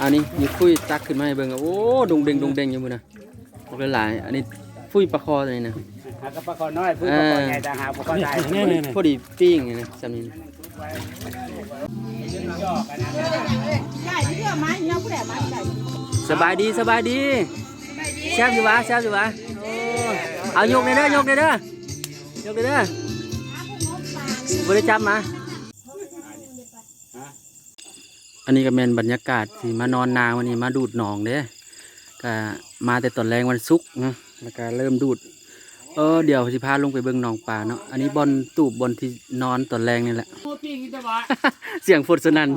ອັນນີ້ຢູ່ຄຸຍຕັກຂຶ້ນມາໃຫ້ເບິ່ງ ໂອ້ ດົງເດັງ ດົງເດັງຢູ່ພຸ້ນນະ ບັກຫຼາຍໆ ອັນນີ້ຟຸ້ຍປາຄໍ່ຕົວນີ້ນະ ຫາກັບປາຄໍ່ນ້ອຍ ຟຸ້ຍປາຄໍ່ໃຫຍ່ຕ່າງຫາກ ປາຄໍ່ຫຼາຍ ພໍດີປີ້ງນີ້ນະ ຊ່ຳນີ້ນະ. ສະບາຍດີ ສະບາຍດີ ແຊບຢູ່ຫວາ ແຊບຢູ່ຫວາ ໂອ້ ເອົາຍົກແດ່ເດີ ຍົກແດ່ເດີ ຍົກແດ່ເດີ ບໍ່ໄດ້ຈັບມາ. ອັນນີ້ກໍແມ່ນບັນຍາກາດທີ່ມານອນນາ ມື້ນີ້ມາດູດໜອງເດ້ ກະມາແຕ່ຕອນແລງວັນສຸກນະ ແລ້ວກະເລີ່ມດູດ ເອີ ດຽວຊິພາລົງໄປເບິ່ງໜອງປາເນາະ ອັນນີ້ບ່ອນຕູບ ບ່ອນທີ່ນອນຕອນແລງນີ້ແຫຼະ ສຽງຟົດສະໜັ່ນ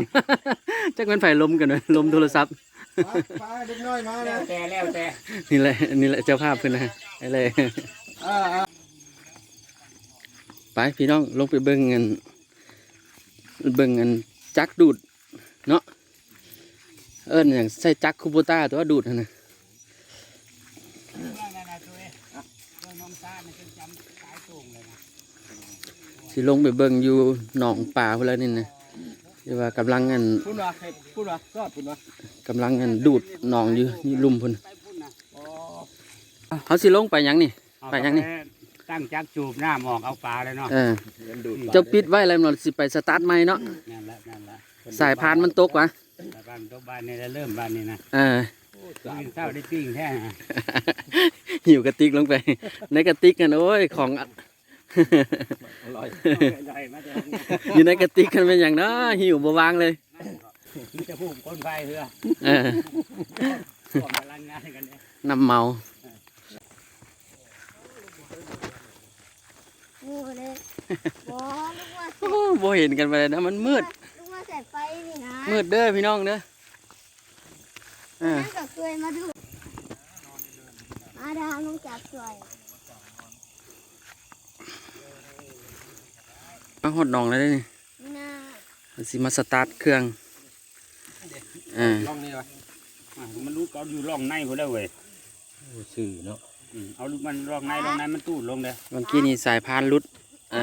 ຈັກແມ່ນໃຜລົມກັນ ລົມໂທລະສັບ ປາ ປາເດັກນ້ອຍມາແລ້ວ ແຕ່ ແລ້ວແຕ່ ນີ້ແຫຼະ ນີ້ແຫຼະເຈົ້າພາບເພິ່ນນະ ໄປເລີຍ ເອີ ເອີ ໄປພີ່ນ້ອງ ລົງໄປເບິ່ງອັນ ເບິ່ງອັນຈັກດູດເນາະ ເອີ້ນຫຍັງ ໃຊ້ຈັກຄູໂບຕ້າຕົວະ ດູດຫັ້ນນະ ຊິລົງໄປເບິ່ງຢູ່ໜອງປາພຸ້ນແຫຼະນີ້ນະ ທີ່ວ່າກຳລັງອັນ ພຸ້ນວ່າ ພຸ້ນວ່າ ຮອດພຸ້ນວ່າ ກຳລັງອັນດູດໜອງຢູ່ ຢູ່ລຸ່ມພຸ້ນ ອໍ ເຮົາຊິລົງໄປຫຍັງນີ້? ເອົາ ໄປຫຍັງນີ້? ຕັ້ງຈັກສູບນ້ຳອອກເອົາປາແລ້ວເນາະ ເອີ ເຈົ້າປິດໄວ້ແລ້ວເນາະ ຊິໄປສະຕາດໃໝ່ເນາະ ແມ່ນລະ ແມ່ນລະ ສາຍພານມັນຕົກຫວາ? ສາຍພານມັນຕົກ ບ້ານນີ້ລະເລີ່ມ ບ້ານນີ້ນະ ເອີ ໂອ້ ຕື່ນເຊົ້າໄດ້ປີ້ງແທ້ ຫິ້ວກະຕິກລົງໄປ ໃນກະຕິກຫັ້ນ ໂອ້ຍ ຂອງ ອະລ່ອຍ ຢູ່ໃນກະຕິກຫັ້ນແມ່ນຫຍັງເນາະ ຫິ້ວບໍ່ວາງເລີຍ ມີແຕ່ຜູ້ຄົນພາຍເຮືອ ເອີ ຮ່ວມພະລັງງານກັນເດ້ ນ້ຳເມົາ ໂອ້ ເດ້ ບໍ່ ລູກວ່າ ໂອ້ ບໍ່ເຫັນກັນປານໃດນະ ມັນມືດ ລູກວ່າສາຍໄຟນີ້ນະ ມືດເດີພີ່ນ້ອງເດີ ເອີ ມັນກໍເຄີຍມາດູ ມາດາມາຈັບຊ່ວຍ ມາຮອດໜອງແລ້ວເດ້ນີ້ ນີ້ນະ ມັນຊິມາສະຕາດເຄື່ອງ ເອີ ລ່ອງນີ້ວະ ອ່າ ມັນຫຼຸດ ເອົາຢູ່ລ່ອງໃນພຸ້ນແລ້ວເວີຍ ບໍ່ຊື່ເນາະ ອືມ ເອົາມັນລ່ອງໃນ ລ່ອງໃນມັນຕູດລົງເດ້ ເມື່ອກີ້ນີ້ສາຍພານຫຼຸດ ເອີ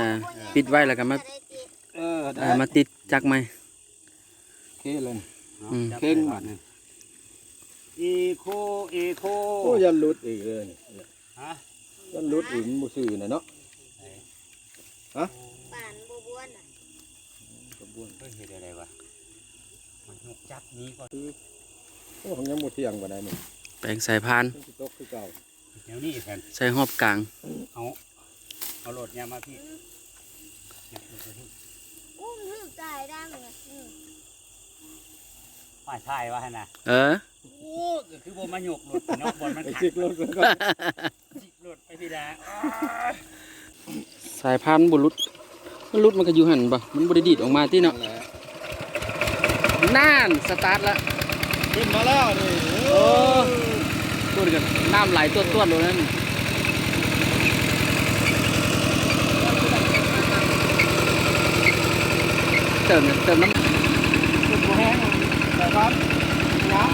ປິດໄວ້ແລ້ວກໍມາ ເອີ ເອີ ມາຕິດຈັກໃໝ່ ໂອເຄເລີຍ ອືມ ເຄັ່ງບາດນີ້ ເອໂຄ ເອໂຄ ໂອ້ ຢ້ານຫຼຸດອີກເລີຍ ຮະ ມັນຫຼຸດອີກ ມັນບໍ່ຊື່ນະເນາະ ຮະ ປານບໍ່ບ້ວນນະ ບໍ່ບ້ວນ ເຮັດໄດ້ໃດວະ ມັນຍົກຈັບໜີກ່ອນ ໂອ້ ຍັງບໍ່ທ່ຽງປານໃດນີ້ ແປງສາຍພານ ມັນຊິຕົກຄືເກົ່າ ແນວນີ້ຊັ້ນ ໃສ່ຮອບກາງ ເອົາ ເອົາໂລດ ຍາມມາພີ້ ອຸ້ມຖືກຕາຍດັງ ອືມ ຖ່າຍວ່າຫັ້ນນະ ເອີ ໂອ້ ກໍຄືບໍ່ມາຍົກລົດເນາະ ບ່ອນມັນຂັດ ໄປຊິກລົດມັນກ່ອນ ຊິກລົດໄປພີ້ດາ ສາຍພານບໍ່ຫຼຸດ ມັນຫຼຸດມັນກໍຢູ່ຫັ້ນບໍ ມັນບໍ່ໄດ້ດີດອອກມາຕິເນາະ ນັ້ນ ສະຕາດລະ ຂຶ້ນມາແລ້ວນີ້ ໂອ້ ໂອ້ ພຸ້ນກໍນ້ຳໄຫຼຕວດໆໂລດນັ້ນ ເຕີມ ເຕີມນ້ຳ ຂຶ້ນບໍ່ແຮງ ແຕ່ວ່າຍາວ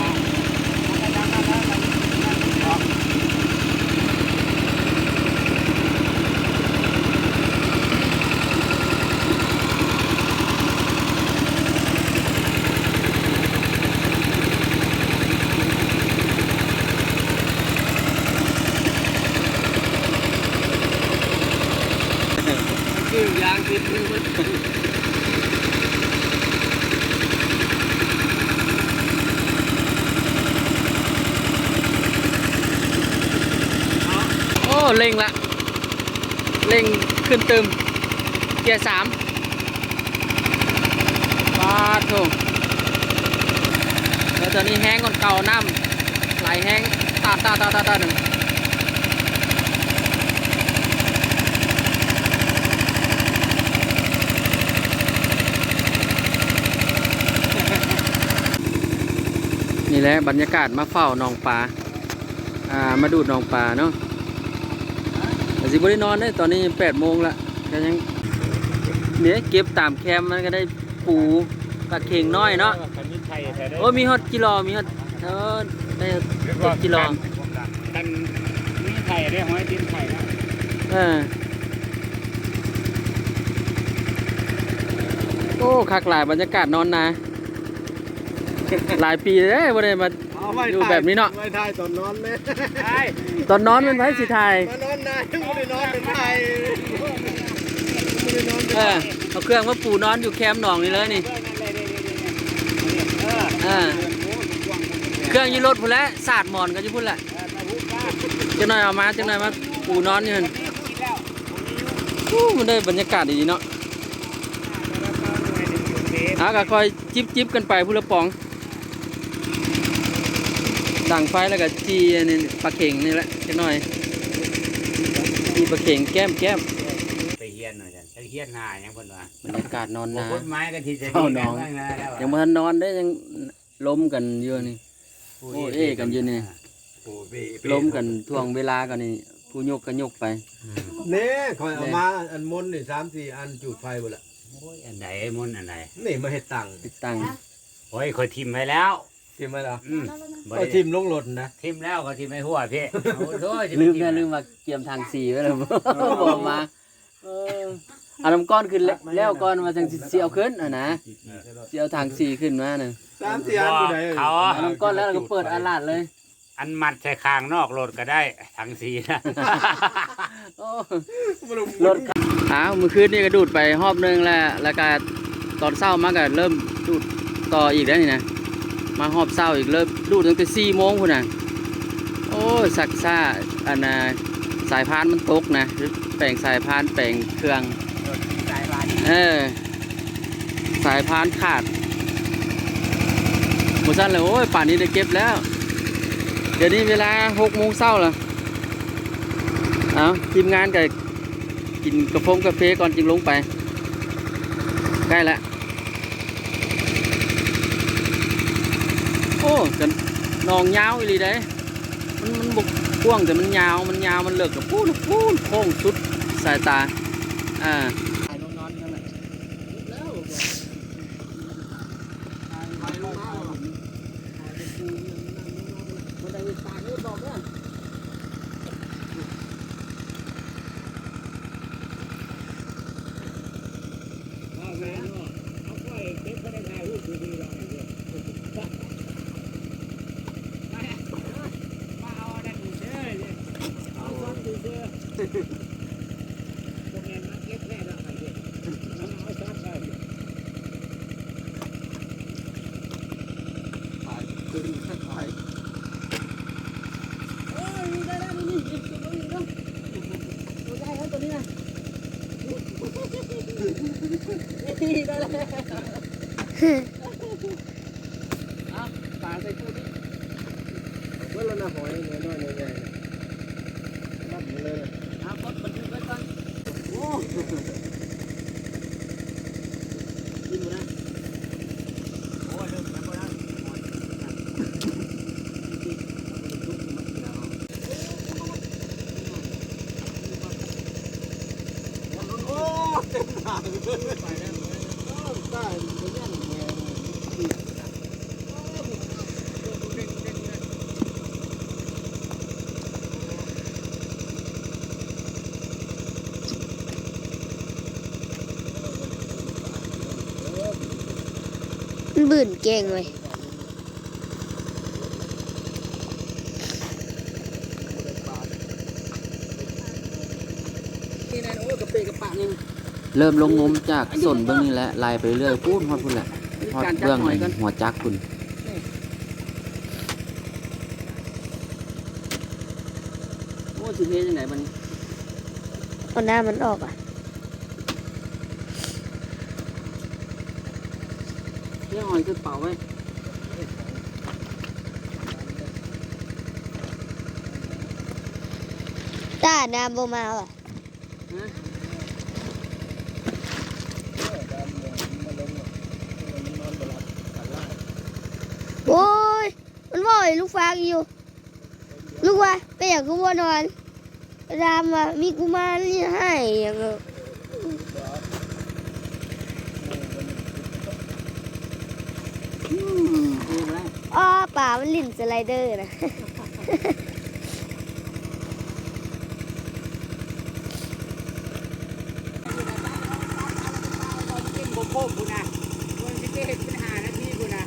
ໂອ້ ເລັ່ງລະ ເລັ່ງຂຶ້ນຕື່ມ ເກຍສາມ ປາດໂທ້ ແຕ່ຕອນນີ້ແຮງກວ່າເກົ່າ ນ້ຳໄຫຼແຮງ ຕາດໆໆໆ ນີ້ແຫຼະບັນຍາກາດມາເຝົ້າໜອງປາ ອ່າ ມາດູດໜອງປາເນາະ ກໍຊິບໍ່ໄດ້ນອນເດ້ ຕອນນີ້ແປດໂມງລະ ກໍຍັງ ເດ້ ເກັບຕາມແຄມມັນກໍໄດ້ປູ ປາເຂັງນ້ອຍເນາະ ເອີ ຄັນມີໄຂ່ແທ້ເດ້ ໂອ້ ມີຮອດຈີລໍ ມີຮອດ ເອີ ໄດ້ຮອດຈີລໍ ຄັນມີໄຂ່ເດ້ ຫອຍຕີນໄຂ່ເນາະ ເອີ ໂອ້ ຄັກຫຼາຍບັນຍາກາດນອນນາ. ຫຼາຍປີແລ້ວບໍ່ໄດ້ມາ ເອົາໄວ້ ຢູ່ແບບນີ້ເນາະ ຖ່າຍ ໄວ້ຖ່າຍຕອນນອນເລີຍ ຕອນນອນແມ່ນໃຜຊິຖ່າຍ? ມານອນນາ ຍັງບໍ່ໄດ້ນອນເລີຍ ຖ່າຍ ບໍ່ໄດ້ນອນເລີຍ ເອີ ເອົາເຄື່ອງມາປູນອນຢູ່ແຄມໜອງນີ້ເລີຍນີ້ ເອີ ເອີ ເຄື່ອງຢູ່ລົດພຸ້ນແຫຼະ ສາດໝອນກັນຢູ່ພຸ້ນແຫຼະ ຈັກໜ່ອຍເອົາມາ ຈັກໜ່ອຍມາປູນອນຢູ່ຫັ້ນ. ໂອ້ ມັນໄດ້ບັນຍາກາດດີເນາະ ເອົາ ກໍຄ່ອຍຈິບໆກັນໄປພຸ້ນລະປອງ ດັງໄຟແລ້ວກໍຈີ່ອັນນີ້ປາເຂັງນີ້ແຫຼະ ຈັກໜ່ອຍ ຈີ່ປາເຂັງແກ້ມໆ ໄປຮຽນວ່າຊັ້ນ ຈັກຮຽນຫາຫຍັງເພິ່ນວ່າ ບັນຍາກາດນອນນາ ກົດໝາຍກໍທີ່ຈະ ຊາວໜອງ ຍັງບໍ່ທັນນອນເດ້ ຍັງລົມກັນຢູ່ນີ້ ໂອ້ເອ້ກັນຢູ່ນີ້ ລົມກັນຖ່ວງເວລາກັນນີ້ ຜູ້ຍົກກໍຍົກໄປ ນີ້ຂ້ອຍເອົາມາອັນມົນນີ້ ສາມສີ່ອັນ ຈູດໄຟເບິດລະ ໂອ້ຍ ອັນໃດມົນອັນໃດ ນີ້ມາເຮັດຕັ່ງ ເຮັດຕັ່ງ ໂອ້ຍ ຂ້ອຍຖິ້ມໄວ້ແລ້ວ ຖິ້ມໄວ້ແລ້ວ ອືມ ຂ້ອຍຖິ້ມລົງລົດນະ ຖິ້ມແລ້ວ ຂ້ອຍຖິ້ມໃຫ້ຫົວເພ ໂອ້ໂຫ ລືມແລ້ວ ລືມວ່າກຽມຖັງສີໄວ້ແລ້ວ ບໍ່ເອົາມາ ເອີ ເອົານ້ຳກ້ອນຂຶ້ນແລ້ວ ແລ້ວກ່ອນວ່າຈັ່ງຊິ ຊິເອົາຂຶ້ນຫັ້ນນະ ຊິເອົາຖັງສີຂຶ້ນມານະ ສາມສີ່ອັນຜູ້ໃດ ເອົານ້ຳກ້ອນແລ້ວ ແລ້ວກໍເປີດອາລາດເລີຍ ອັນມັດໃສ່ຂ້າງນອກລົດກໍໄດ້ ຖັງສີນະ ໂອ້ ລົດ ອ້າວ ມື້ຄືນນີ້ກໍດູດໄປຮອບໜຶ່ງແລ້ວ ແລ້ວກໍຕອນເຊົ້າມາກໍເລີ່ມດູດຕໍ່ອີກແລ້ວນີ້ນະ ມາຮອບເຊົ້າອີກ ເລີ່ມດູດຕັ້ງແຕ່ສີ່ໂມງພຸ້ນນະ ໂອ້ຍ ຊັກຊ້າ ອັນນ່າ ສາຍພານມັນຕົກນະ ແປງສາຍພານ ແປງເຄື່ອງ ສາຍພານ ເອີ ສາຍພານຂາດ ບໍ່ຊັ້ນແລ້ວ ໂອ້ຍ ປ່ານນີ້ໄດ້ເກັບແລ້ວ ດຽວນີ້ເວລາຫົກໂມງເຊົ້າລະ ເອົາ ທີມງານກໍກິນກາຟົງກາເຟກ່ອນຈຶ່ງລົງໄປ ໃກ້ແລ້ວ ໂອ້ ກໍໜອງຍາວອີ່ຫຼີເດ້ ມັນ ມັນບໍ່ກວ້າງ ແຕ່ມັນຍາວ ມັນຍາວ ມັນເລິກ ກໍປູ້ນ ປູ້ນ ໂຄ້ງສຸດສາຍຕາ ອ່າ ເອົາປາໃສ່ຕູ້ນີ້ ເບິດແລ້ວນະ ຫອຍນ້ອຍໆ ໃຫຍ່ໆ ນະ ລັບໝົດເລີຍນະ ເອົາກົດບັນທຶກໄວ້ກ່ອນ ໂອ້ ກິນບໍ່ໄດ້ ໂອ້ຍ ເລີ່ມກິນບໍ່ໄດ້ ມັນບືນເກັ່ງເວີຍ. ເລີ່ມລົງງົມຈາກສົ້ນເບື້ອງນີ້ແຫຼະ ໄລ່ໄປເລື້ອຍໆ ພຸ້ນ ຮອດພຸ້ນແຫຼະ ຮອດເບື້ອງຫົວຈັກພຸ້ນ. ໂອ້ ຊິເຮັດຈັ່ງໃດບັດນີ້ ເອົານ້ຳມັນອອກອະ. ເຮັດຫອຍໃສ່ເປົາໄວ້ ຕານ້ຳບໍ່ມາຫວາ? ຮະ? ໂອ້ຍ ມັນເວົ້າໃຫ້ລູກຟັງຢູ່. ລູກວ່າ ເປັນຫຍັງຄືບໍ່ນອນ? ຖາມວ່າ ມີກຸມານນີ້ໃຫ້ຫຍັງ. ອືມ ເອີ ບໍ່ໄດ້ ອໍ ປາມັນຫຼິ້ນສະໄລເດີນະ. ບໍ່ຄົບພຸ້ນນະ ມັນຊິໄປເຮັດເປັນຫ້ານາທີພຸ້ນນະ.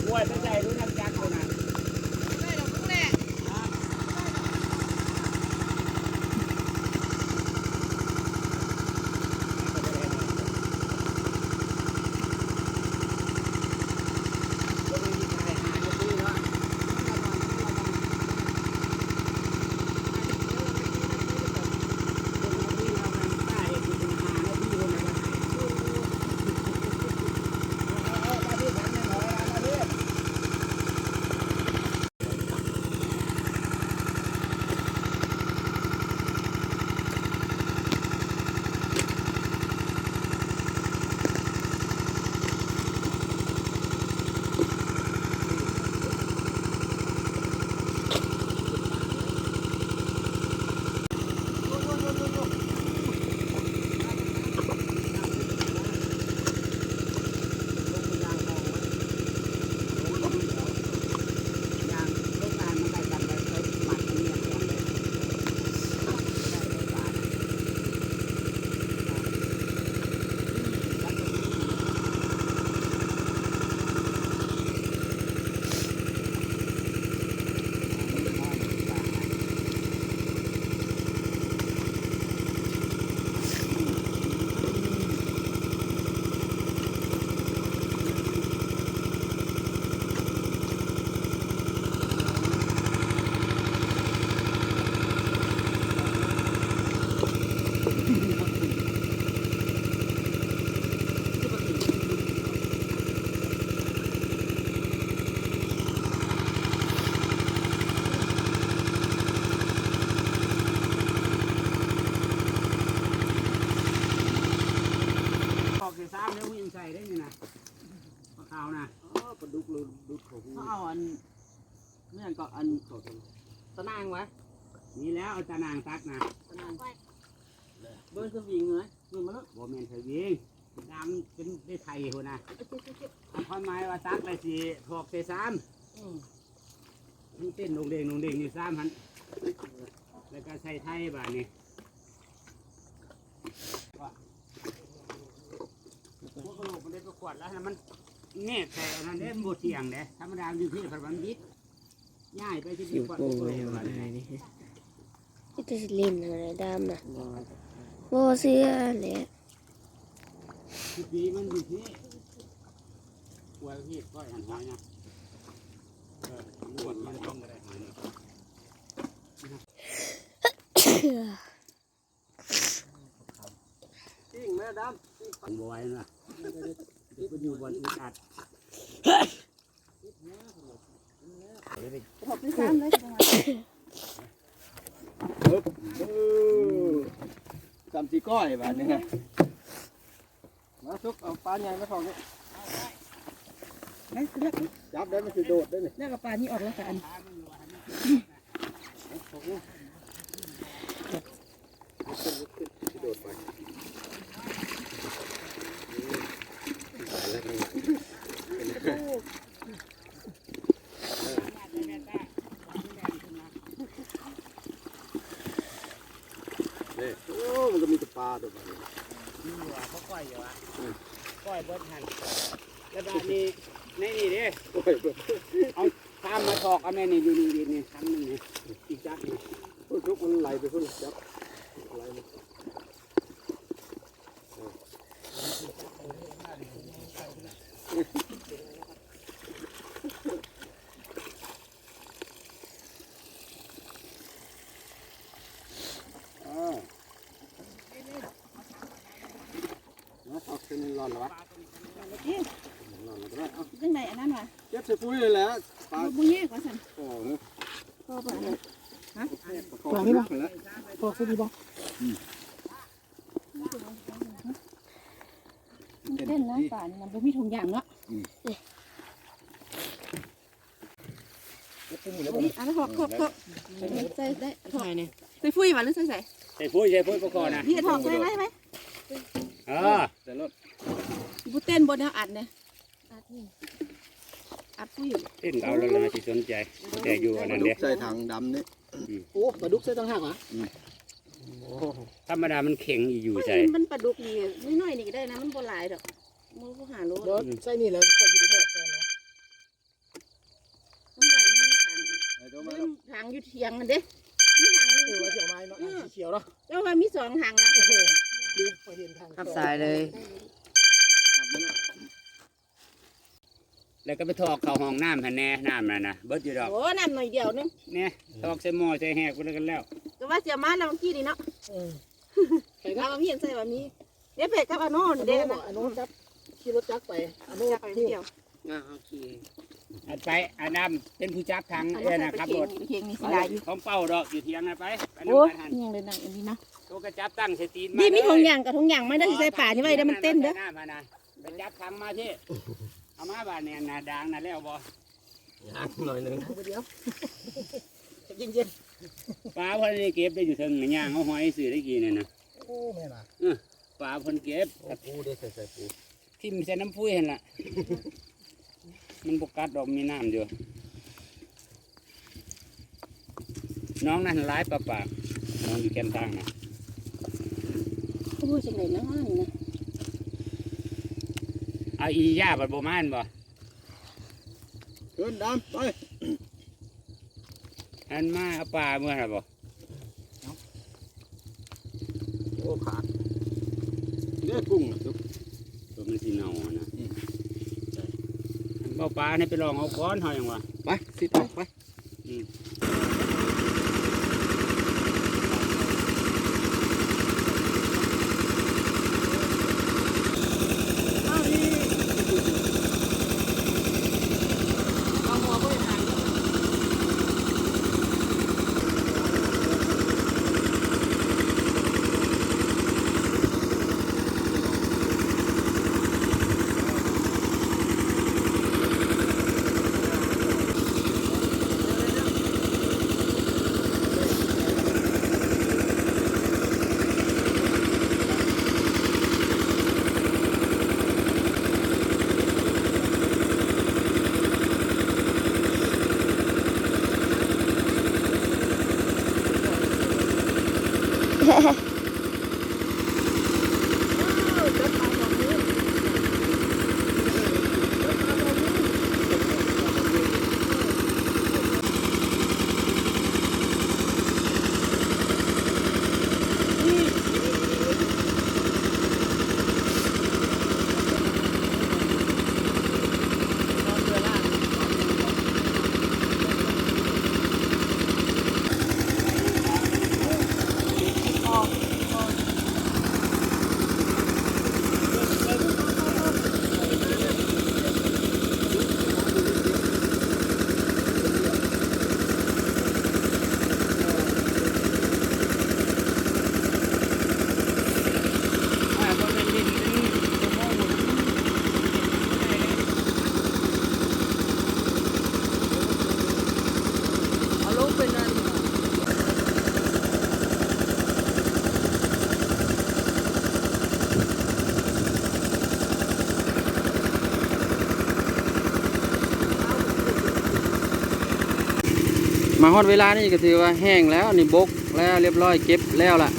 ກວດໃສ່ລົດຈັກພຸ້ນນະ. ອອກຊິຊາມແລ້ວ ມີໃສ່ໄດ້ນີ້ນະ ປາຂາວນະ. ອໍ ປາດຸກຫຼຸດເຂົ້າຫູ ເຂົາເອົາອັນ ແມ່ນກໍອັນ ເຂົ້າທາງຕະໜ່າງວະ ນີ້ແລ້ວ ເອົາຕະໜ່າງຕັກນະ ຕະໜ່າງ ເບິ່ງສະວິງເລີຍ ນີ້ມາເລີຍ ບໍ່ແມ່ນສະວິງ ດຳເປັນໄດ້ໄຖພຸ້ນນະ ເອົາຄວາມໝາຍວ່າຕັກແລ້ວຊິຖອກໃສ່ຊາມ ອືມ ມັນເຕັ້ນດົງເດ້ງດົງເດ້ງຢູ່ຊາມຫັ້ນ ແລ້ວກໍໃສ່ໄຖບາດນີ້ ພວກກະໂຫຼກມັນໄດ້ໄປຂວດແລ້ວ ໃຫ້ມັນແນກໃສ່ອັນນັ້ນເດ້ ມັນບໍ່ທ່ຽງເດ້ ທຳມະດາຢູ່ພີ້ ຄັນວ່າມັນບິດ ຍ້າຍໄປທີ່ ຊິວໂປ້ໄວ້ວ່າໄດ້ນີ້ ມີແຕ່ຊິຫຼິ້ນຫັ້ນແຫຼະດຳນະ ບໍ່ເຊື່ອແຫຼະ ທີ່ປີມັນຢູ່ພີ້ ກວຍພີ້ ກ້ອຍຫັ້ນຫອຍນະ ເອີ ກວຍມັນຕ້ອງໄດ້ຫອຍນະ. ປີ້ງແມ່ດຳ ປີ້ງ ບໍ່ໄຫວນະ ໄປຢູ່ບ່ອນອຶດອັດ ຮອບທີສາມເລີຍ ເອີ ສາມສີ່ກ້ອຍບາດນີ້ນະ ມາສຸກ ເອົາປາໃຫຍ່ມາຖອກນີ້ ໄປ ຈັບໄດ້ ມັນຊິໂດດໄດ້ນີ້ ແລ້ວກໍປານີ້ອອກ ແລ້ວກໍອັນ ນີ້ ໂອ້ ມັນກໍມີແຕ່ປາຕົວນີ້ ນີ້ວ່າເຂົາກ້ອຍຢູ່ວ່າ ອືມ ກ້ອຍເບິດຫັ້ນ ແລ້ວບາດນີ້ ໃນນີ້ເດ້ ກ້ອຍເບິດ ເອົາ ຕາມມາຖອກເອົາແມ່ນີ້ ຢູ່ນີ້ ນີ້ ນີ້ ຖັງໜຶ່ງນີ້ ອີກຈັກນີ້ ໂອ້ຍ ທຸກມັນໄຫຼໄປພຸ້ນ ຈັບໄຫຼມັນ ເອີ ມາ ອອກເສັ້ນຮ້ອນແລ້ວວະ ຮ້ອນແລ້ວຕິ ຮ້ອນແລ້ວກໍໄດ້ ເອົາ ຈັ່ງໃດອັນນັ້ນວະ ເກັບໃສ່ປຸ໋ຍນີ້ແຫຼະ ປາ ບໍ່ແຍກວ່າຊັ້ນ ອໍ ພໍປານນັ້ນ ຮະ ປອກນີ້ບໍ່ ປອກຊິດີບໍ່ ອືມ ມັນເຕັ້ນນະ ປານີ້ນະ ບໍ່ມີຖົງຢາງເນາະ ອືມ ເກັບປຸ໋ຍນີ້ແລ້ວ ນີ້ ອັນນັ້ນຖອກ ຖອກ ຖອກ ໃສ່ໄດ້ ຖອກ ໃສ່ຟຸ້ຍຫວາ ຫຼືໃສ່ໃສ ໃສ່ຟຸ້ຍ ໃສ່ຟຸ້ຍປະກອບນະ ນີ້ຖອກ ໄວ້ ໄວ້ ໄວ້ ເອີ ໃສ່ລົດ ບໍ່ເຕັ້ນບໍ່ແນວອັດນະ ອັດນີ້ ອັດຟຸ້ຍ ເຕັ້ນເອົາແລ້ວລະຊິສົນໃຈ ແຕ່ຢູ່ອັນນັ້ນເດ້ ໃສ່ຖັງດຳນີ້ ອືມ ໂອ້ ປາດຸກໃສ່ຕ່າງຫາກຫວາ ອືມ ໂອ້ ທຳມະດາມັນເຄັ່ງອີ່ຢູ່ໃສ່ ມັນປາດຸກນີ້ ນ້ອຍໆນີ້ກໍໄດ້ນະ ມັນບໍ່ຫຼາຍດອກ ມັນບໍ່ຫ້າໂລ ບໍ່ ອືມ ໃສ່ນີ້ແລ້ວ ຂ້ອຍຊິໄດ້ຖອກໃສ່ນະ ລືມຖັງຢູ່ຖຽງຫັ້ນເດ້ ມີຖັງໜຶ່ງ ເອີ ວ່າຊິເອົາມາເນາະ ອືມ ຖັງສີຂຽວເນາະ ເຈົ້າວ່າມີສອງຖັງນະ ເອີ ລືມ ຂ້ອຍເຫັນຖັງ ກັບສາຍເລີຍ ແລ້ວກໍໄປຖອກເຂົ້າຫ້ອງນ້ຳຫັ້ນແດ່ ນ້ຳນັ້ນນະ ເບິດຢູ່ດອກ ໂອ້ ນ້ຳໜ້ອຍດຽວໜຶ່ງ ແນ່ ຖອກໃສ່ໝໍ້ໃສ່ແຮກໄປແລ້ວກັນແລ້ວ ກໍວ່າຊິເອົາມານຳເມື່ອກີ້ນີ້ເນາະ ເອີ ເອົາມາມີຫຍັງໃສ່ວ່າມີ ເດ້ ໄປກັບອາໂນນີ້ເດ້ ອາໂນ ອາໂນຈັບ ຂີ່ລົດຈັກໄປ ອາໂນ ຈັກໄປຜູ້ດຽວ ອ່າ ໂອເຄ ອັນໄປ ອາດຳເປັນຜູ້ຈັບຖັງ ເອີ ນະ ຂັບລົດ ເຄງນີ້ຊິຫຼາຍຢູ່ ຂອງເປົ່າດອກ ຢູ່ຖຽງນະ ໄປ ໄປນຳກັນຫັ້ນ ໂອ້ຍ ຍັງໄດ້ໜ້ອຍອັນນີ້ນະ ໂຕກະຈັບຕັ້ງໃສ່ຕີນມາ ນີ້ມີຖົງຢາງກັບຖົງຢາງມາ ໄດ້ຊິໃສ່ປານີ້ໄວ້ ໄດ້ມັນເຕັ້ນເດີ ນ້ຳຫັ້ນນະ ໄປຈັບຖັງມາພີ້ ເອົາມາບາດນີ້ ອັນໜ້າດາງນະ ແລ້ວບໍ່? ຍັງໜ້ອຍໜຶ່ງ ດຽວ ເຢັນໆ ປາເພິ່ນໄດ້ເກັບໄດ້ຢູ່ເທິງນະ ຍ່າງເອົາຫອຍຊື່ໄດ້ກີ້ນີ້ນະ ໂອ້ ແມ່ນຫວາ? ເອີ ປາເພິ່ນເກັບ ໂອ້ ປູເດ້ ໃສ່ ໃສ່ປູ ຖິ້ມໃສ່ນ້ຳພຸຍຫັ້ນລະ ມັນບໍ່ກັດດອກ ມີນ້ຳຢູ່ ໜອງນັ້ນຫຼາຍປາປາ ໜອງຢູ່ແຄມທາງນະ ໂອ້ຍ ຈັ່ງໃດນະ ນີ້ນະ ເອົາອີຫຍ້າບັດບໍ່ມາແມ່ນບໍ່? ເດີນດຳໄປ ອັນມາເອົາປາເມືອຫັ້ນບໍ່? ໂອ້ ຂາດເດ້ ກຸ້ງນະ ໂຕມັນຊິເນົ່າຫັ້ນນະ ອືມ ອັນເອົາປາໃຫ້ໄປລອງເອົາກ່ອນ ເຮົາຫຍັງວະ ໄປ ຊິໄປ ໄປ ອືມ. ມາຮອດເວລານີ້ກໍຖືວ່າແຫ້ງແລ້ວ ອັນນີ້ບົກແລ້ວ ລຽບຮ້ອຍ ເກັບແລ້ວລະ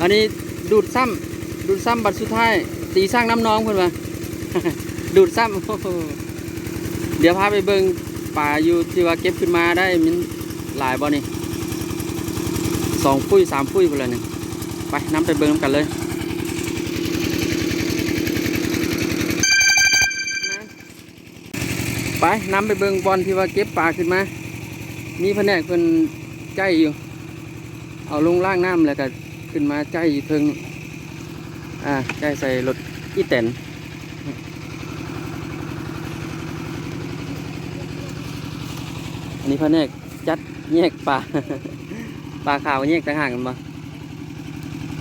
ອັນນີ້ດູດຊ້ຳ ດູດຊ້ຳບັດສຸດທ້າຍ ຕີຊ້າງນ້ຳນອງເພິ່ນວ່າ ດູດຊ້ຳ ດຽວພາໄປເບິ່ງປາຢູ່ທີ່ວ່າເກັບຂຶ້ນມາໄດ້ ມັນຫຼາຍບໍ່ນີ້ ສອງຟຸ້ຍສາມຟຸ້ຍພຸ້ນລະນີ້ ໄປ ນຳໄປເບິ່ງນຳກັນເລີຍ ໄປ ນຳໄປເບິ່ງບ່ອນທີ່ວ່າເກັບປາຂຶ້ນມາ ມີພະແນກເພິ່ນໄຈ້ຢູ່ ເອົາລົງລ້າງນ້ຳ ແລ້ວກໍຂຶ້ນມາໄຈ້ຢູ່ເທິງ ອ່າ ໄຈ້ໃສ່ລົດອີແຕນ ອັນນີ້ພະແນກຈັດແຍກປາ ປາຂາວແຍກຕ່າງຫາກແມ່ນບໍ່?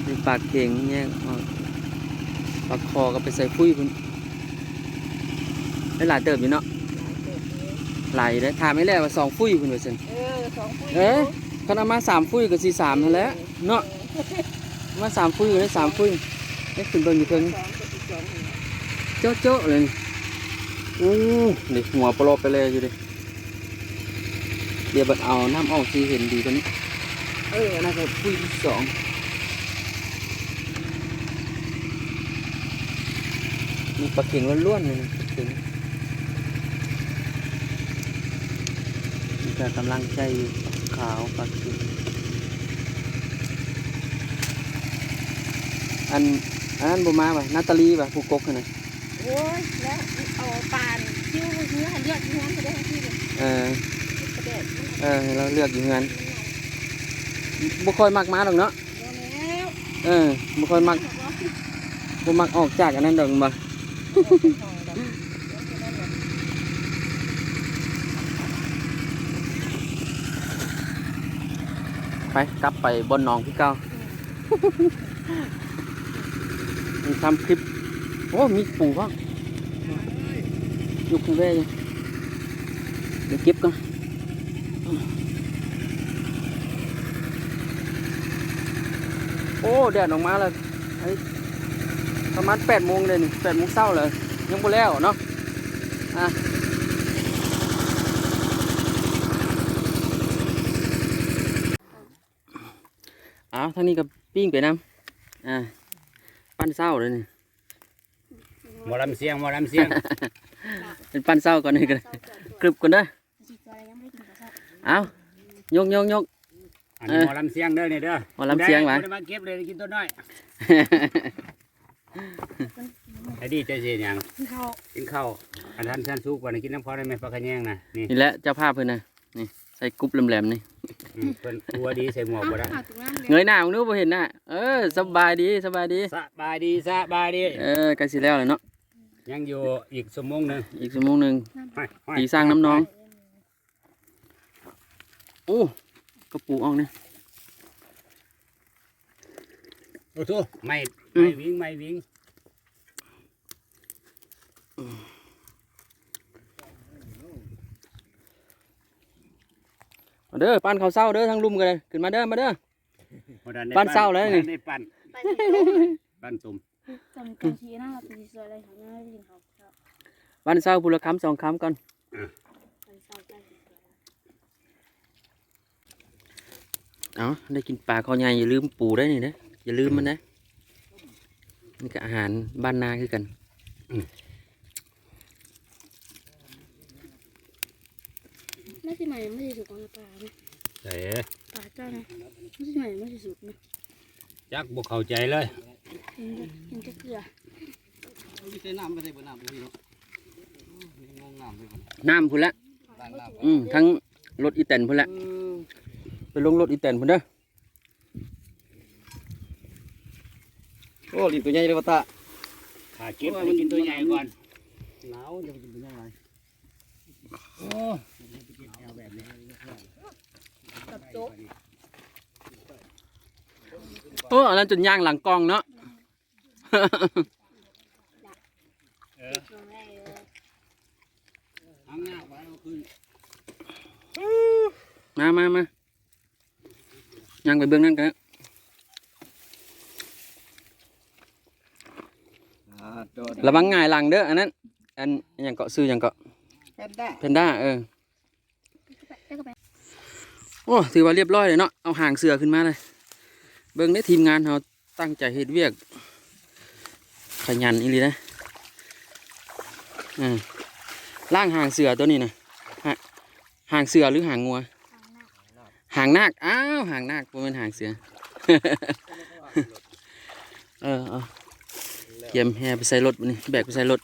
ມີປາເຂັງແຍກອອກ ປາຄໍກໍໄປໃສ່ຟຸ້ຍພຸ້ນ ໄດ້ຫຼາຍເຕີບຢູ່ເນາະ ຫຼາຍເຕີບຢູ່ ຫຼາຍຢູ່ເດ້ ຖາມອີກແລ້ວວ່າສອງຟຸ້ຍພຸ້ນວ່າຊັ້ນ ເອີ ສອງຟຸ້ຍ ເອີ ຢູ່ ຄັນເອົາມາສາມຟຸ້ຍກໍຊິສາມຫັ້ນແຫຼະ ເອີ ເນາະ ເອີ ມາສາມຟຸ້ຍກໍໄດ້ສາມຟຸ້ຍ ໄດ້ຂຶ້ນເບິ່ງຢູ່ເທິງ ສອງກໍຊິສອງຫັ້ນແຫຼະ ໂຈະໆເລີຍ ໂອ້ ນີ້ຫົວປະຫຼອບໄປແລ້ວຢູ່ເດ້ ດຽວບັດເອົານ້ຳອອກຊິເຫັນດີກວ່ານີ້ ເອີ ອັນນັ້ນກໍຟຸ້ຍທີສອງ ມີປາເຂັງລ້ວນໆ ນີ້ນະ ປາເຂັງ ມີ ກະກຳລັງໃສ່ຢູ່ ຂາວປາກເກດ. ອັນ ອັນນັ້ນບໍ່ມາຫວາ? ນາຕາລີຫວາ? ຜູ້ກົກຫັ້ນນະ. ໂອ້ຍ ແລ້ວເອົາປານຄິວເມືອໃຫ້ເລືອກຢູ່ເຮືອນ ເອີ ເອີ ໃຫ້ລາວເລືອກຢູ່ເຮືອນ. ບໍ່ຄ່ອຍມັກມາດອກເນາະ. ບໍ່ແລ້ວ ເອີ ບໍ່ຄ່ອຍມັກ ບໍ່ມັກອອກຈາກອັນນັ້ນດອກ ແມ່ນບໍ່? ໄປ ກັບໄປບ່ອນໜອງຄືເກົ່າ. ອືມ ມັນທຳຄລິບ. ໂອ້ ມີປູພ້ອມ. ຍົກໃຫ້ແວ່ຢູ່ ດຽວເກັບກ່ອນ. ໂອ້ ແດດອອກມາແລ້ວ. ເອີຍ ປະມານແປດໂມງເດ້ນີ້ ແປດໂມງເຊົ້າແລ້ວ ຍັງບໍ່ແລ້ວເນາະ. ອ່ະ ເອົາ ທາງນີ້ກໍປີ້ງໄປນຳ. ອ່າ ປັ້ນເຊົ້າເດ້ນີ້. ໝໍລຳສຽງ ໝໍລຳສຽງ. ເປັນປັ້ນເຊົ້າກ່ອນນີ້ກໍໄດ້ ກຶບກ່ອນເດີ. ເອົາ ຍົກໆໆ. ອັນນີ້ ເອີ ໝໍລຳສຽງເດີນີ້ເດີ. ໝໍລຳສຽງຫວາ? ຜູ້ໃດ ຜູ້ໃດມາເກັບເລີຍ ໄດ້ກິນຕົວນ້ອຍ. ໄອ້ດີ ເຈົ້າຊິເຮັດຫຍັງ? ກິນເຂົ້າ ກິນເຂົ້າ. ອັນນັ້ນ ຊັ້ນສຸກ ບັດນີ້ກິນນຳເຂົາໄດ້ແມ່ ປາຂະແຍງນະ. ນີ້ ນີ້ແຫຼະເຈົ້າພາບເພິ່ນນະ. ນີ້ ໃສ່ກຸບແຫຼມໆນີ້. ອືມ ເພິ່ນຕົວດີ ໃສ່ໝວກບໍ່ໄດ້. ເອີ ເງີຍໜ້າເບິ່ງດູ ບໍ່ເຫັນໜ້າ. ເອີ ສະບາຍດີ ສະບາຍດີ ສະບາຍດີ ສະບາຍດີ. ເອີ ໃກ້ຊິແລ້ວແລ້ວເນາະ. ຍັງຢູ່ອີກຊົ່ວໂມງໜຶ່ງ ອີກຊົ່ວໂມງໜຶ່ງ. ໄປ ໄປ ຕີສ້າງນ້ຳນອງ. ໂອ້ ກະປູອອກນີ້. ໂອ້ໂທ ໄໝ້ ອືມ ໄໝ້ວິງ ໄໝ້ວິງ. ມາເດີ ປັ້ນເຂົ້າເຊົ້າເດີ ທາງລຸ່ມກໍໄດ້ ຂຶ້ນມາເດີ ມາເດີ. ບໍ່ທັນໄດ້ ປັ້ນເຊົ້າແລ້ວນີ້ ບໍ່ທັນໄດ້ປັ້ນ ປັ້ນຕົ້ມ ຕົ້ມ ຕົ້ມຊີ້ນະ. ເຮົາຊິຊ່ວຍໄດ້ເຮົາຍັງໄດ້ກິນເຂົ້າເຊົ້າ. ປັ້ນເຊົ້າຜູ້ລະຄຳສອງຄຳກ່ອນ. ເອົາ ໄດ້ກິນປາຄໍໃຫຍ່ ຢ່າລືມປູໄດ້ນີ້ເດ້ ຢ່າລືມມັນເດ້. ນີ້ກໍອາຫານບ້ານນາຄືກັນ. ອືມ ມັນຊິໃໝ່ ມັນຊິສຸກ ປານະ ປາເຈົ້ານະ ມັນຊິໃໝ່ ມັນຊິສຸກນະ. ຈັກ ບໍ່ເຂົ້າໃຈເລີຍ. ກິນຈັກ ກິນຈັກເທື່ອ. ມີແຕ່ນ້ຳ ບໍ່ໃສ່ບໍ່ນ້ຳ ບໍ່ມີເນາະ. ນ້ຳພຸ້ນລະ. ອືມ ທັງລົດອີແຕນພຸ້ນລະ. ເອີ ໄປລົງລົດອີແຕນພຸ້ນເດີ. ໂອ້ ຫຼິ້ນຕົວໃຫຍ່ເລີຍວ່າຕາ. ຖ້າເກັບ ໂອ້ຍ ໃຫ້ກິນຕົວໃຫຍ່ກ່ອນ. ໜາວ ຢ່າໄປກິນຕົວໃຫຍ່ຫຼາຍ. ໂອ້ ໂອ້ ອັນນັ້ນຈົນຍ່າງຫຼັງກ້ອງເນາະ. ເອີ ມາ ມາ ມາ. ຍ່າງໄປເບື້ອງນັ້ນກໍໄດ້. ອ່າ ລະວັງຫງາຍຫຼັງເດີ. ອັນນັ້ນ ອັນຫຍັງເກາະ ຊື່ຫຍັງເກາະ? ແພນດ້າ ແພນດ້າ. ເອີ ໂອ້ ຖືວ່າລຽບຮ້ອຍເລີຍເນາະ. ເອົາຫາງເສືອຂຶ້ນມາເລີຍ. ເບິ່ງເດ້ ທີມງານເຮົາ ຕັ້ງໃຈເຮັດວຽກ ຂະຫຍັນອີ່ຫຼີນະ. ເອີ ລ້າງຫາງເສືອໂຕນີ້ນະ. ຫາ ຫາງເສືອ ຫຼື ຫາງງົວ? ຫາງນາກ. ອ້າວ ຫາງນາກ ບໍ່ແມ່ນຫາງເສືອ. ເອີ ເອົາ ກຽມແຫ່ໄປໃສ່ລົດບັດນີ້ ແບກໄປໃສ່ລົດ.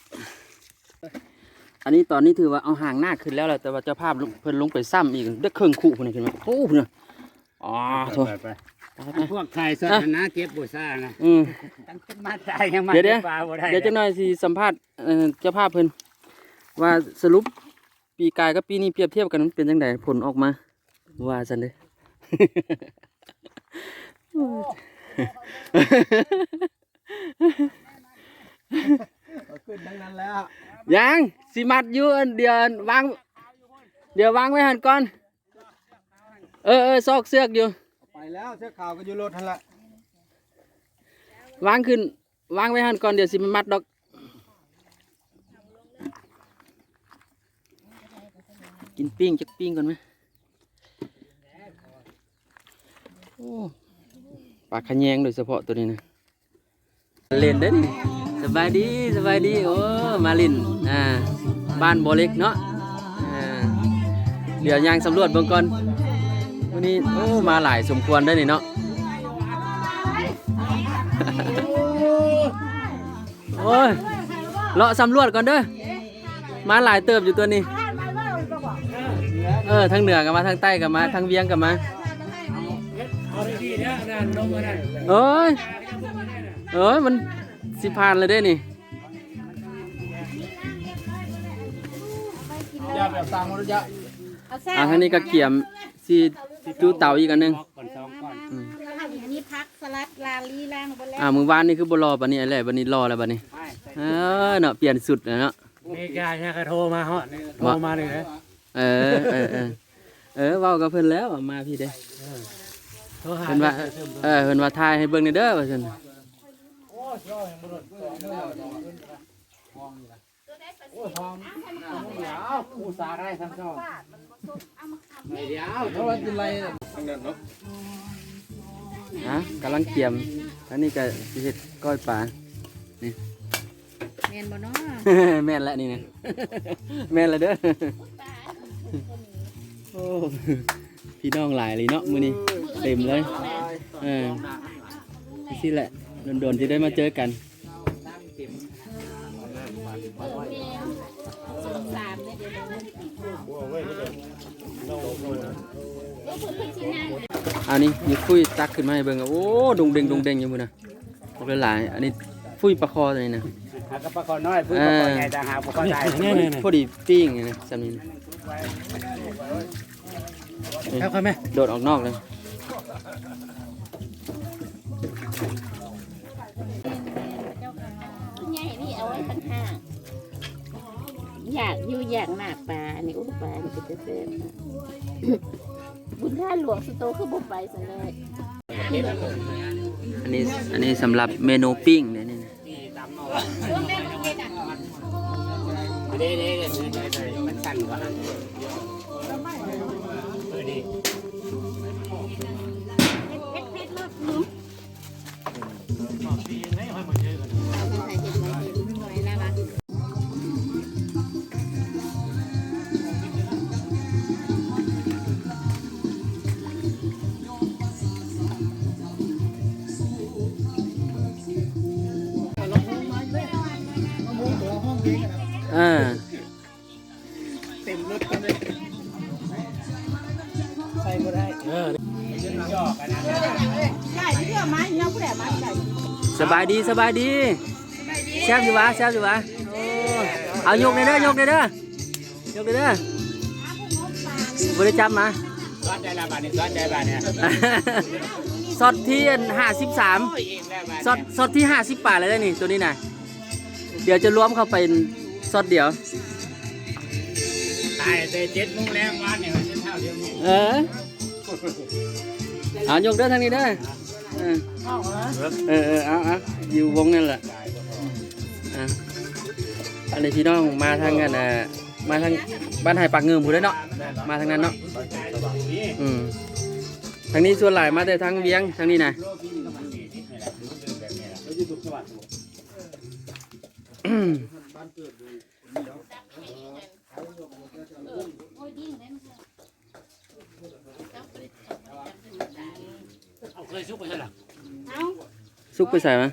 ອັນນີ້ ຕອນນີ້ຖືວ່າເອົາຫາງນາກຂຶ້ນແລ້ວລະ ແຕ່ວ່າເຈົ້າພາບເພິ່ນລົງໄປຊ້ຳອີກ ໄດ້ເຄິ່ງຄຸພຸ້ນນະ ຂຶ້ນມາ. ໂອ້ ພຸ້ນນະ. ອໍ ໂທ້ ໄປໆ ໄປໆ ພວກຖ່າຍສັດຫັ້ນນະ ເກັບບໍ່ຊ້ານະ. ອືມ ຕັ້ງແຕ່ມາຕາຍຍັງມາເກັບປາບໍ່ໄດ້. ດຽວຈັກໜ່ອຍຊິສຳພາດ ເອີ ເຈົ້າພາບເພິ່ນວ່າ ສະຫຼຸບປີກາຍກັບປີນີ້ປຽບທຽບກັນ ມັນເປັນຈັ່ງໃດ ຜົນອອກມາ ວ່າຊັ້ນເດ້. ເອົາຂຶ້ນທັງນັ້ນແລ້ວ. ຍັງຊິມັດຢູ່ ອັນດຽວ ອັນວາງ ດຽວວາງໄວ້ຫັ້ນກ່ອນ. ເອີ ເອີ ຊອກເຊືອກຢູ່. ໄປແລ້ວ ເຊືອກຂາວກໍຢູ່ລົດຫັ້ນລະ. ວາງຂຶ້ນ ວາງໄວ້ຫັ້ນກ່ອນ ດຽວຊິມາມັດດອກ. ກິນປີ້ງຈັກປີ້ງກ່ອນໄໝ? ໂອ້ ປາຂະແຍງໂດຍສະເພາະໂຕນີ້ນະ. ຫຼິ້ນເດ້ນີ້. ສະບາຍດີ ສະບາຍດີ. ໂອ້ ມາຫຼິ້ນ ອ່າ ບ້ານບໍ່ເຫຼັກເນາະ. ອ່າ ດຽວຍ່າງສຳຫຼວດເບິ່ງກ່ອນ. ມື້ນີ້ ໂອ້ ມາຫຼາຍສົມຄວນເດ້ນີ້ເນາະ. ໂອ້ຍ ເລາະສຳຫຼວດກ່ອນເດີ. ມາຫຼາຍເຕີບຢູ່ຕົວນີ້. ເອີ ທາງເໜືອກໍມາ ທາງໃຕ້ກໍມາ ທາງວຽງກໍມາ. ໂອ້ຍ ໂອ້ຍ ມັນຊິຜ່ານແລ້ວເດ້ນີ້. ຢ່າແບບຕ່າງ ອ່າ ທາງນີ້ກໍກຽມຊິຈຸເຕົາອີກອັນໜຶ່ງ. ອືມ ອັນນີ້ຜັກສະຫຼັດລາລີລ້າງເບິດແລ້ວ. ອ່າ ມື້ວານນີ້ຄືບໍ່ຫຼໍ່ປານນີ້ແຫຼະ ບັດນີ້ຫຼໍ່ແລ້ວບັດນີ້. ເອີ ເນາະ ປ່ຽນຊຸດແລ້ວເນາະ. ເມກາຍັງກະໂທມາຮອດ ໂທມານີ້ເດ້. ເອີ ເອີ ເອີ ເອີ ເວົ້າກັບເພິ່ນແລ້ວວ່າມາພີ້ເດ້. ເອີ ໂທຫາ ເພິ່ນວ່າ ເອີ ເພິ່ນວ່າຖ່າຍໃຫ້ເບິ່ງແດ່ເດີວ່າຊັ້ນ. ໂອ້ຍ ເວົ້າຍັງບໍ່ລົດ ໂອ້ຍ ຫອມ ອຸດສ່າໄດ້ທັງສອງ. ເອົາມາຂາມ ດຽວ ເພາະວ່າກິນໄລ່ທາງນັ້ນເນາະ. ອ່ະ ກຳລັງກຽມ ອັນນີ້ກະຊິເຮັດກ້ອຍປານີ້. ແມ່ນບໍ່ເນາະ? ແມ່ນແຫຼະນີ້ນະ ແມ່ນແລ້ວເດີ. ໂອ້ ພີ່ນ້ອງຫຼາຍເລີຍເນາະມື້ນີ້ ເຕັມເລີຍ. ເອີ ຈັ່ງຊີ້ແຫຼະ ດົນໆ ທີ່ໄດ້ມາເຈີກັນ. ອັນນີ້ມີຟຸ້ຍຕັກຂຶ້ນມາໃຫ້ເບິ່ງ. ໂອ້ ດົງເດັງ ດົງເດັງຢູ່ພຸ້ນນະ ບັກຫຼາຍໆ. ອັນນີ້ຟຸ້ຍປາຄໍຕົວນີ້ນະ. ອ່າ ກໍປາຄໍນ້ອຍ ຟຸ້ຍປາຄໍໃຫຍ່ຕ່າງຫາກ ບໍ່ພໍໄດ້. ພໍດີປີ້ງນີ້ນະ ຊ່ຳນີ້ນະ. ເອົາຂ້ອຍແມ່ ໂດດອອກນອກເລີຍ. ໃຫຍ່ນີ້ເອົາໄວ້ຕ່າງຫາກ. ຢາກຢູ່ຢາກນະປາ ອັນນີ້ ໂອ້ ປານີ້ເປັນຕາແຊບ. ບຸນທ່ານຫຼວງສຸໂຕຄືບໍ່ໄປຊັ້ນເລີຍ. ອັນນີ້ ອັນນີ້ສຳລັບເມນູປີ້ງເດ້ນີ້ນະ. ເດ້ໆໆ ມັນສັ່ນກວ່າຫັ້ນ. ເອີ ນີ້ ເຜັດໆ ເລີດລືມ. ເອີ ເຕັມລົດກັນເລີຍ ໃສ່ບໍ່ໄດ້. ເອີ ສະບາຍດີ ສະບາຍດີ. ແຊບຢູ່ຫວາ ແຊບຢູ່ຫວາ. ໂອ້ ເອົາ ຍົກແດ່ເດີ ຍົກແດ່ເດີ ຍົກແດ່ເດີ. ບໍ່ໄດ້ຈັບມາ. ຊັອດໃດລະບາດນີ້ ຊັອດໃດບາດນີ້. ຊັອດທີ ອັນ ຫ້າສິບສາມ. ຊັອດ ຊັອດທີຫ້າສິບປາຍແລ້ວນີ້ ໂຕນີ້ນະ. ດຽວຈະລວມເຂົ້າໄປຊັອດດຽວ. ຕາຍແຕ່ເຈັດໂມງແລງວານນີ້ ເອີ ເອົາ ຍົກເດີທາງນີ້ເດີ. ເອີ ເອີ ເອີ ເອົາ ເອົາ ຢູ່ວົງນັ້ນແຫຼະ. ອ່າ ອັນນີ້ພີ່ນ້ອງມາທາງ ອັນ ອ່າ ມາທາງບ້ານໄຮ່ປາກງື່ມພຸ້ນເດ້ເນາະ. ມາທາງນັ້ນເນາະ. ອືມ ທາງນີ້ສ່ວນຫຼາຍມາແຕ່ທາງວຽງ ທາງນີ້ນະ. ເອົາ ເຄີຍສຸກໄປໃສລະ? ເອົ້າ ສຸກໄປໃສມາ?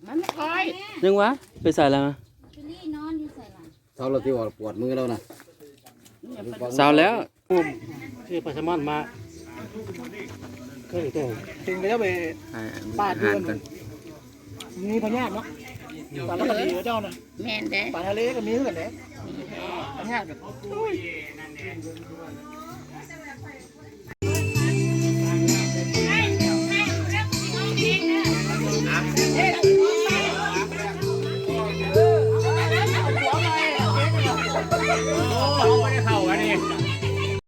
ມັນຄ່ອຍ ຍັງວະ ໄປໃສລະມາ? ຈຸລີນອນຢູ່ໃສລະ? ເຊົາລະຕິວ່າປວດມືແລ້ວນະ. ເຊົາແລ້ວ. ຊື້ປາແຊມອນມາ ເຄີຍແຕ່ ເຖິງໄປແລ້ວໄປ ອ່າ ປາດຢູ່ ມີພະຍາດເນາະ. ປາທະເລເຈົ້ານະ. ແມ່ນເດ້ ປາທະເລກໍມີຄືກັນເດ້ ມີແທ້ ພະຍາດກໍ ໂອ້ຍ.